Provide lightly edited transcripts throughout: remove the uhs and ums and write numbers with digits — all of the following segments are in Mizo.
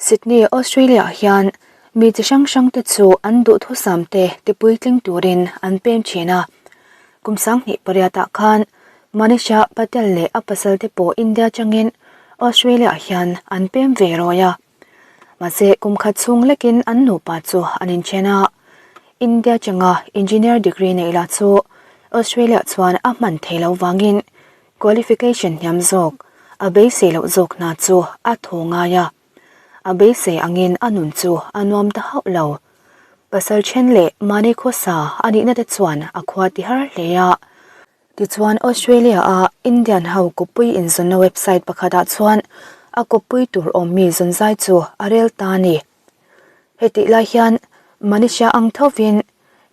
Sydney, Australia ah hian mi chi hrang hrang te chu an duhthusam te tipuitling turin an pem thin a. Kum 28 ah khan Manisha Patel leh a pasal te pawh India atangin Australia ah hian an pem ve rawi a. Mahse kum khat chhung lekin an nupa chu an inthen a. India atanga engineer degree neih lah chu Australia chuan a hman thei lo vangin Qualification hniam zawk, a beisei loh zawk hna chu a thaw ngai a. A beisei angin a nun chu a nuam ta hauh lo. Pasal then leh mahni khawsa a nihna te chuan a khua ti har hle a. Tichuan Australia a Indian ho kawppui inzawnna website pakhatah chuan a kawppui tur awmmi zawnzai chu a rel ta a ni. Hetih lai hian Manisha ang thovin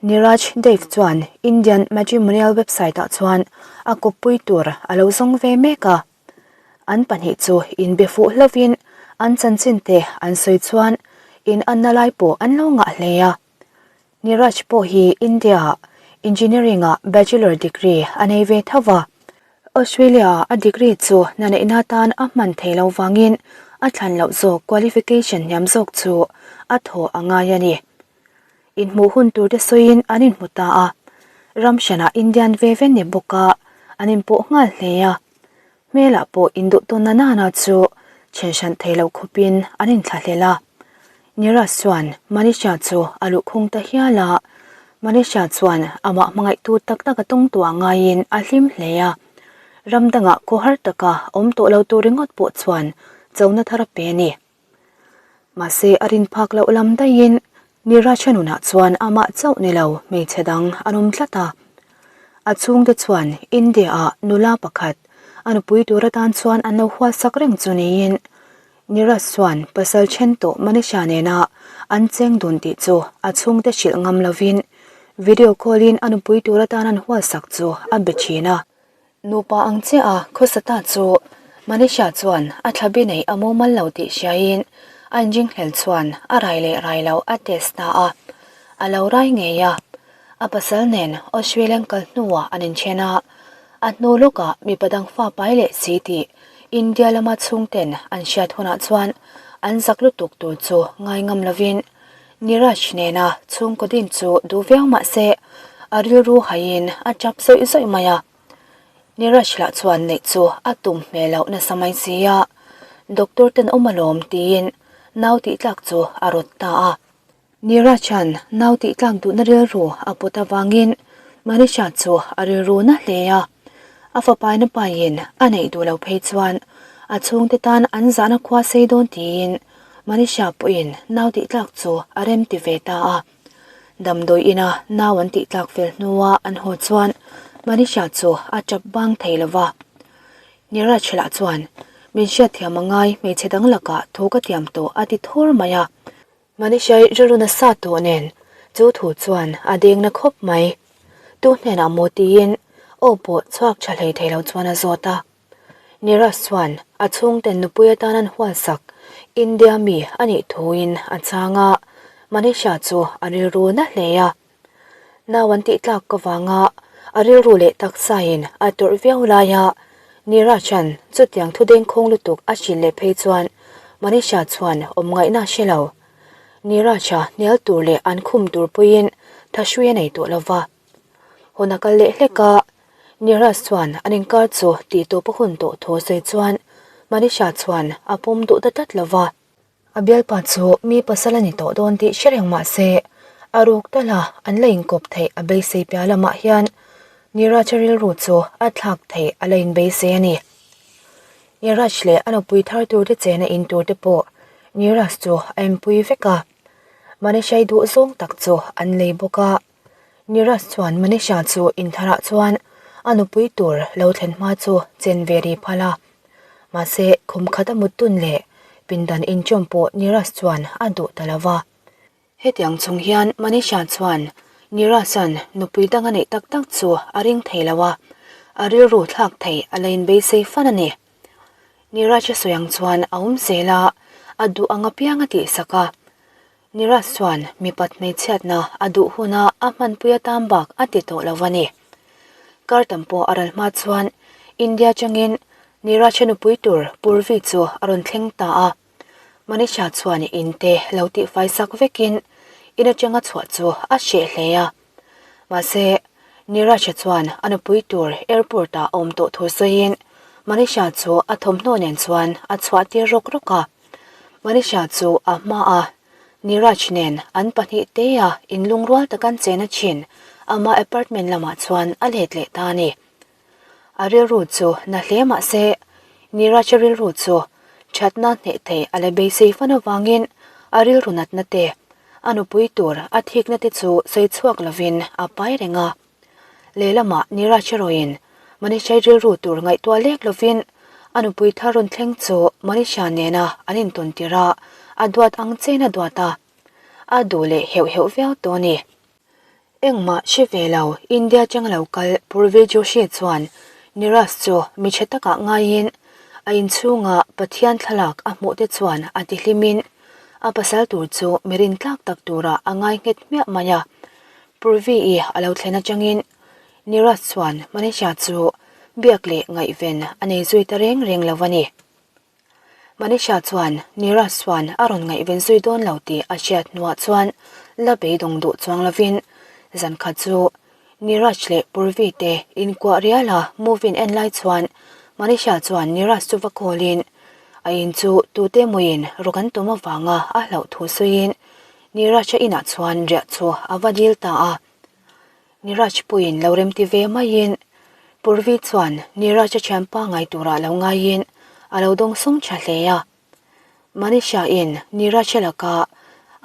Niraj Dev chuan Indian matrimonial website-ah chuan a kawppui tur a lo zawng ve mek a. An pahnih chu inbe fuh hlovin an chanchin te an sawi chuan in anna lai pawh an lo ngah hle a. Niraj pawh hi India-ah Engineering-ah bachelor degree a nei ve tho va. Australia-ah a degree chu hna neihna atan a hman thei lo vangin a thlan loh zawk qualification hniam zawk chu a thaw a ngai a ni. Inhmuh hun tur te sawiin an inhmu ta a, ram hranah Indian ve ve ni bawk a, an inpawh nghal hle a. Hmelah pawh induh tawn na nana chu then hran thei lo khawpin an inthlahlel a. Neeraj chuan Manisha chu a luhkhung ta hial a, Manisha chuan amah hmangaihtu tak tak a tawng tuah ngaiin a hlim hle a. Ram dangah khawhar taka awm tawh lo tur ringawt pawh chuan chona thar a pe a ni. Mahse a rin phak loh lam daihin Niraj-a nunah chuan amah chauh ni lo hmeichhe dang an awm tlat a. A chhungte chuan India-ah nula pakhat a nupui tur atan chuan an lo huatsak reng chu niin Niraj chuan pasal then tawh Manisha nena an cheng dun tih chu a chhungte hrilh ngam lovin video call-in a nupui tur atan an huatsak chu a be thin a. Nupa ang chiah a khawsa ta chu Manisha chuan a thlabi neih a mumal lo tih hriaiin a inringhlel chuan a rai leh rai lo a test ta a, a lo rai ngei a. A pasal nen Australian kal hnuah an inthen a, a hnu lawkah mipa dang fa pai leh si tih India lama chhungten an hriat hunah chuan an zak lutuk tur chu ngai ngam lovin Niraj nena chhungkaw din chu duh viau mah se a rilru haiin a tap zawih zawih mai a. Niraj lah chuan neih chu a tum hmel loh nasa mai si a, doctor ten awm alawm tiin nau tih tlak chu a rawt ta a. Niraj-a'n nau tih tlak duhna rilru a put avangin Manisha chu a rilru na hle a. A fapaina pain a neih duh lo phei chuan a chhungte tan an zahna khua sei dawn tiin Manisha pawhin nau tih tlak chu a rem ti ve ta a. Damdawi ina nau an tih tlak fel hnua an haw chuan Manisha chu a tap bang thei lo va. Niraj lah chuan, Min hriatthiam a ngai hmeichhe dang lakah thu ka tiam tawh a ti thur mai a. Manishai rilru nasa tawh nen chu thu chuan a deng na khawp mai. Tu hnenah maw tiin aw pawh chhuak tha hlei thei lo chuan a zawt a. Niraj chuan a chhungten nupui atan an hualsak India mi a nih thuin a chhang a, Manisha chu a rilru na hle a. Nau an tih tlak ka vanga a rilru leh taksain a tawrh viau laia Niraj-a'n chutiang thu dengkhawng lutuk a hrilh leh phei chuan Manisha chuan awm ngaihna a hre lo. Niraj-a hnial tur leh an khum tur puiin thahrui a nei tawh lo va. Hun a kal leh hlek a, Niraj chuan an inkar chu tih tawp a hun tawh thu sawi chuan Manisha chuan a pawm duh ta tlat lo va. A bialpa chu mi pasal a ni tawh dawn tih hre reng mah se, a ruk tal a an la inkawp theih a beisei piah lamah hian Niraj-a rilru chu a thlak theih a la inbeisei a ni. Niraj leh a nupui thar turte chena in turte pawh Niraj chu a inpui vek a, Manisha-i duh zawng tak chu an lei bawk a. Niraj chuan Manisha chu intharah chuan a nupui tur lo thlen hma chu chen ve ri phal a. Mahse, khum khat a mut tun leh pindan inchawm pawh Niraj chuan a duh ta lo va. Hetiang chung hian Manisha chuan Niraj-a'n nupui dang a neih tak tak chu a ring thei lo a, a rilru thlak thei a la inbeisei fan a ni. Niraj-a sawi ang chuan a awm zel a, a duh ang apiang a tihsak a. Niraj chuan mipat hmeichhiatna a duh huna a hmanpui atan bak a ti tawh lo a ni. Kar tam pawh a ral hma chuan India atangin Niraj-a nupui tur Purvi chu a rawn thleng ta a. Manisha chuan in te lo tihfai sak vekin in atanga chhuah chu a hreh hle a. Mahse, Niraj-a chuan a nupui tur airport ah a awm tawh thu sawiin Manisha chu a thawmhnaw nen chuan a chhuah tir rawk rawk a. Manisha chu a hma a Niraj nen an pahnih te a inlungrual tak an chen a thin ama apartment lamah chuan a let leh ta a ni. A rilru chu na hle mah se Niraj-a rilru chu thatna hneh thei a la beisei fan avangin a rilru natna te, a nupui tur a thikna te chu sawi chhuak lovin a pai reng a. Lehlamah Niraj erawhin Manisha-i rilru tur ngaihtuah lek lovin a nupui thar rawn thleng chu Manisha nena an intawn tir a, a duat ang chen a duat a, a duh leh heuh heuh viau tawh a ni. Engmah hre ve lo, India atanga lo kal Purvi Joshi chuan Niraj chu mi tha takah ngaiin a inchhunga Pathian thlalak a hmuh te chuan a ti hlimin a pasal tur chu mi rintlak tak turah a ngai nghet hmiah mai a. Purvi-i a lo thlen atangin Niraj chuan Manisha chu biak leh ngaihven a nei zui ta reng reng lo a ni. Manisha chuan Niraj chuan a rawn ngaihven zui dawn lo tih a hriat hnuah chuan la beidawng duh chuang lovin zan khat chu Niraj leh Purvi te inkuah rial a movie en lai chuan Manisha chuan Niraj chu va call in a in chu tute mawiin rawk an tum avanga a hlauh thu sawiin Niraj-a inah chuan riah chu a va dil ta a. Niraj puiin lo remti ve maiin Purvi chuan Niraj-a thianpa ngai turah lo ngaiin a lo dawng sawng tha hle a. Manisha-in Niraj-a laka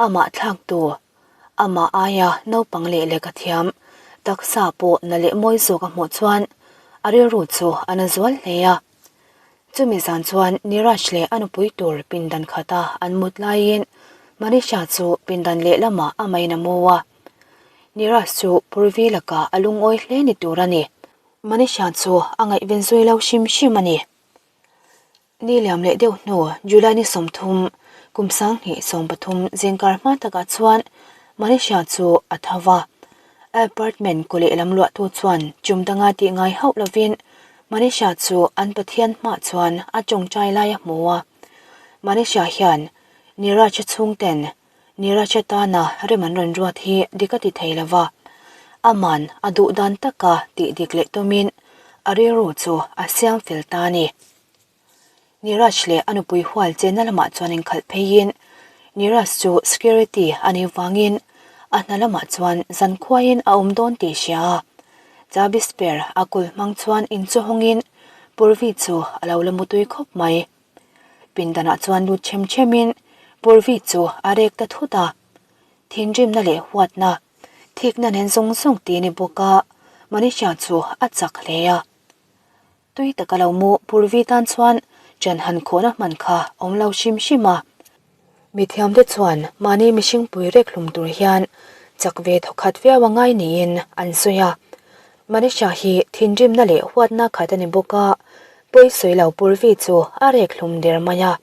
amah thlaktu, amah aia naupang leh lehkha thiam, taksa pawh na leh mawi zawk a hmuh chuan a rilru chu a na zual hle a. Chumi zan chuan Niraj leh a nupui tur pindan khata an mut laiin Manisha chu pindan lehlamah a main a mu a. Niraj chu Purvi lakah a lungawi hle ni tur a ni. Manisha chu a ngaihven zui lo hrim hrim a ni. Ni liam leh deuh hnu July ni 30, kum 2013 zingkar hma takah chuan Manisha chu a tho va. A apartment kaw lehlam luahtu chuan chum danga tih ngai hauh lovin Manisha chu an Pathian hmah chuan a tawngtai lai a hmu a. Manisha hian Niraj-a chhungten Niraj-a tana rem an rawn ruat hi dik a ti thei lo va, aman a duh dan taka tih dik leh tumin a rilru chu a siam fel ta a ni. Niraj leh a nupui hual chenna lamah chuan inkhalh pheiin Niraj chu security a nih vangin a hna lamah chuan zankhuaiin a awm dawn tih hria a. Chabi spare a kul hmang chuan inchawhawngin Purvi chu a lo la mutui khawp mai. Pindanah chuan lut chem chemin Purvi chu a rek ta thut a. Thinrimna leh huatna, thikna nen zawng zawng ti ni bawk a, Manisha chu a chak hle a. Tui taka lo mu Purvi tan chuan ṭan han khawhna hman kha awm lo hrim hrim a. Mithiamte chuan mahni mihring pui rek hlum tur hian chak ve thawkhat viau a ngai niin an sawi a. Manisha hi thinrimna leh huatna khat a ni bawk a, pawi sawi lo Purvi chu a rek hlum der mai a.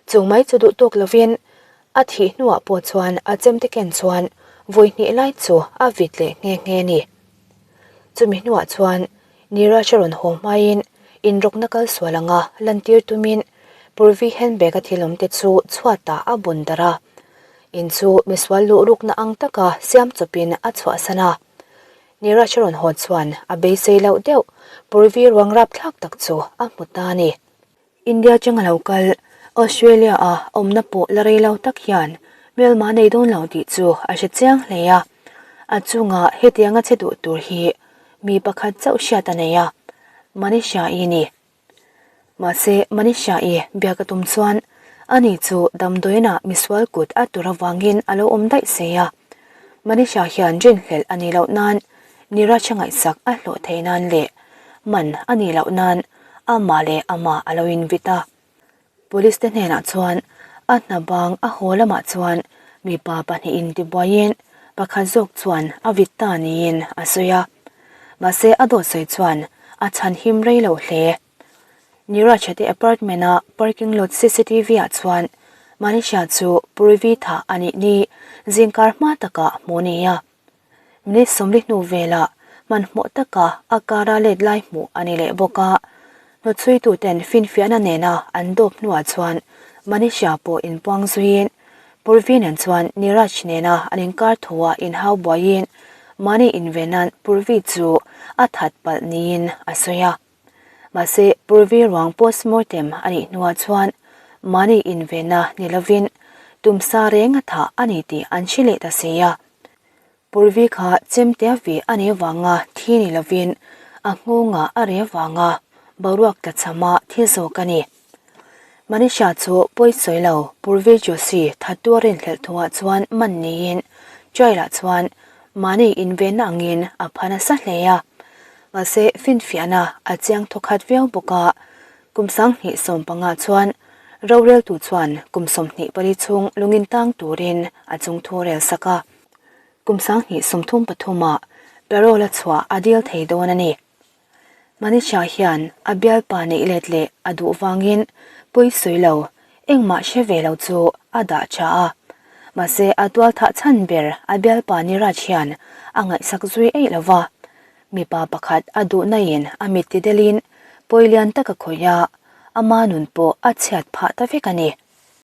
Chung mai chu duh tawk lovin a thih hnuah pawh chuan a chemte ken chuan vawi hnih lai chu a vit leh nghe nghe a ni. Chumi hnuah chuan Niraj a rawn haw hmain inrawkna kal sual anga lantir tumin Purvi handbag a thil awmte chu chhuatah a bun darh a. In chu misual luh rukna ang taka siam chawpin a chhuahsan a. Niraj a rawn haw chuan a beisei loh deuh Purvi ruang rapthlak tak chu a hmu ta a ni. India changa lo kal, Australia a awmna pawh la rei lo tak hian hmelma nei dawn lo tih chu a hre chiang hle a. A chunga hetianga che duh tur hi mi pakhat chauh hriat a nei a, Manisha-i ni. Mahse, Manisha-i biak a tum chuan ani chu damdawiinah misual kut a tur avangin a lo awm daih se a. Manisha hian rinhlelh a nih loh nan Niraj a ngaihsak a hlawh theih nan leh man a nih loh nan amah leh amah a lo invit a. Police te hnenah chuan a hna bang a haw lamah chuan mipa pahnihin tibuaiin pakhat zawk chuan a vit ta niin a sawi a. Mahse a dawt sawi chuan a chhan him rei lo hle. Niraj-a te apartment-a parking lot CCTV-ah chuan Manisha chu Purvi thah a nih ni zingkar hma takah hmuh a ni a. Minute 40 hnu velah hmanhmawh taka a car-a let lai hmuh a ni leh bawk a. Hnawtchhuituten finfiahna nena an dawp hnuah chuan Manisha pawh inpuang zuiin Purvi nen chuan Neeraj nena an inkar thua inhau buaiin mahni invenan Purvi chu a that palh niin a sawi a. Mahse, Purvi ruang postmortem a nih hnuah chuan mahni invenna ni lovin tumsa reng a thah a ni tih an hre leh ta si a. Purvi kha chemte a vih a nih vanga thi ni lovin a nghawngah a reh vanga boruak tlachhama thi zawk a ni. Manisha chu pawi sawi lo Purvi Joshi thattu a rinhlelh thuah chuan man niin Jail-ah chuan mahni invenna angin a pha nasa hle a. Mahse finfiahna a chiang thawkhat viau bawk a, kum 2015 chuan roreltu chuan kum 24 chhung lungin tang turin a chungthu rel sak a. Kum 2033 ah parole a chhuah a dil thei dawn a ni. Manisha hian a bialpa neih let leh a duh vangin pawi sawi lo engmah hre ve lo chu a dah tha a. Mahse a tualthah chhan ber a bialpa Niraj hian a ngaihsak zui eih lo va. Mipa pakhat a duhna in a mit ti delin pawi lian tak a khawih a, ama nun pawh a chhiat phah ta vek a ni.